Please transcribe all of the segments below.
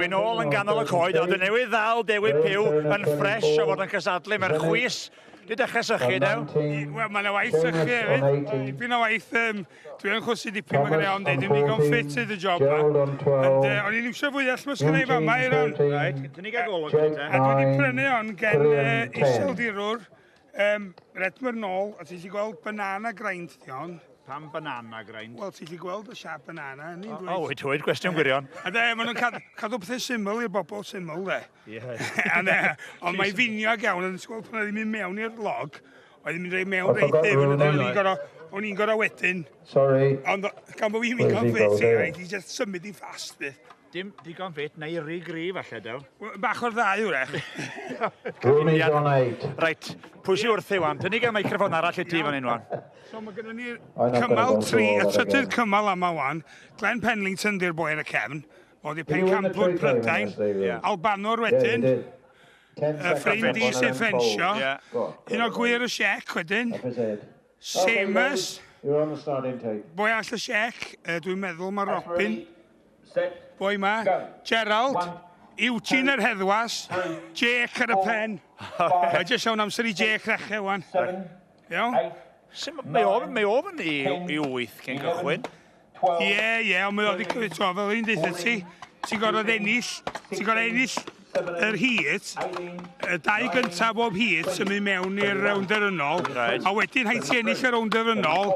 Dwi'n ôl yn ganol y coed, a dwi newydd ddal Dewi Pugh yn ffres o fod yn cysadlu. Mae'r chwys di dechrau sychu, Dew. Wel, mae yna waith sychu hefyd. Dipyn o waith, dwi yn chwysu dipyn, mae gen i ond dwi'n digon ffit i y job ma. Ond o'n i'n iwsio fwyell mas gen i fama i'r on. Right, dyn ni gael golwg yn A dwi wedi prynu on gen iseldirwr Redmer nôl, a ti'n gweld banana grind di hon. Pam banana grind? Wel, ti'n gallu gweld y siap banana yn un dweud. O, wyt, wyt, gwestiwn gwirion. A de, maen nhw'n cadw, cadw pethau syml i'r bobl syml, de. Ie. A de, ond mae'n finiog iawn, ond ti'n gweld pan oedd hi'n mynd mewn i'r log, oedd hi'n mynd reit mewn reit ddyfn, o'n i'n gorau, o'n i'n gorau wedyn. Sorry. Ond gan bod fi'n mynd ffit, rhaid i just symud i'n fast, bydd. Dim digon ffit, neu rhy gry falle, Dew. Wel, bach o'r ddau, wrach. Rooney's on 8. Reit, pwy sy'n wrthi wan? Dyn ni gael meicroffon arall i ti fan hyn wan. So mae gennym ni'r cymal 3, y trydydd cymal yma wan. Glenn Penlington di'r boi ar y cefn. O di pencampwr Prydain. Albanwr wedyn. Y ffrind i sy'n ffensio. Un o gwir y siec wedyn. Seamus. Boi all y siec, dwi'n meddwl mae Robin. Boi ma, Gerald, Eugene yr heddwas, Jake ar y pen. Mae jyst iawn amser i Jake ddechrau wan. Iawn? Mae o, mae o fyny i 8 cyn cychwyn. Ie, ie, ond mae o wedi cymryd, tro, fel un deutha ti, ti'n gorfod ennill, ti'n gorfod ennill yr heat, y dau gyntaf bob heat sy'n mynd mewn i'r rownd derfynol, Right. a wedyn rhaid ti ennill y rownd derfynol,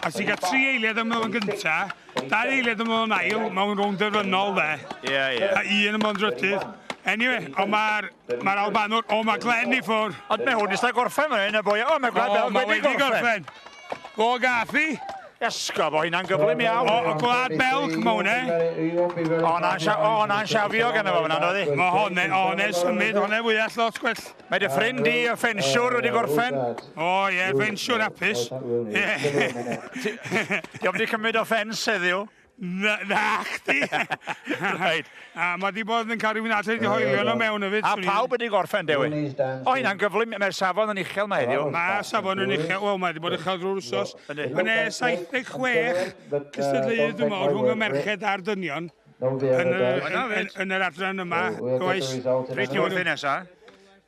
a ti'n cael 3 eiliad am yn gynta, 2 eiliad am yn ail, mewn rownd derfynol de. Ie, ie. A un am yn drydydd. Anyway, ond mae'r ma Albanwr, o mae Glenn i ffwr. Ond mae hwn eisiau gorffen fan hyn, y boi. O, mae Glenn O, mae wedi gorffen. Go Gaffi. Esgob, o hynna'n gyflym iawn. O, Gwlad Belg ma hwnna. O, hwnna'n o, hwnna'n siafio gan efo fyna, doedd Mae hwnna, o, hwnna'n symud, hwnna fwyaf lot gwell. Mae dy ffrind di, y ffensiwr, wedi gorffen. O, ie, ffensiwr hapus. Ie. Di wedi cymryd offens heddiw. Na, na chdi. Right. A mae di bod yn cael rhywun arall wedi hoelio nhw mewn hefyd. A pawb wedi gorffen, Dewi. O, hynna'n gyflym, mae'r safon yn uchel mae heddiw. Mae safon yn uchel, wel mae wedi bod uchel drwy'r wsos. Yndi. Mae 'na 76 cystadleuydd dwi'n meddwl rhwng y merched a'r dynion yn y, yn, yn, yn yr adran yma. Oes. Pryd ti wrthi nesa?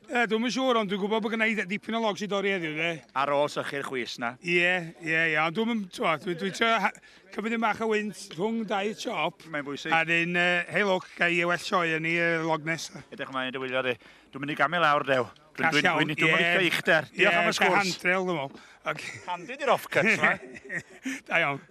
Dwi'm yn siŵr, ond dwi'n gwybod bod gynna i dipyn o logs i dorri heddiw, de. Ar ôl sychu'r chwys na. Ie, ie, ie, ond dwi'm yn, t'mo', dwi dwi trio cymryd yn bach o wynt rhwng dau chop. Mae'n bwysig. A dyn, hei lwc, ga i well sioe yn i log nesa. Edrych ymlaen i dy wylio di. Dwi'n mynd i gamu lawr, Dew. Dwi'n Call dwi, iawn, dwi, dwi, ie. licio uchder. Diolch am y Ie, sgwrs. handrail, dwi'n meddwl. Handi di'r off-cuts ma. Da iawn.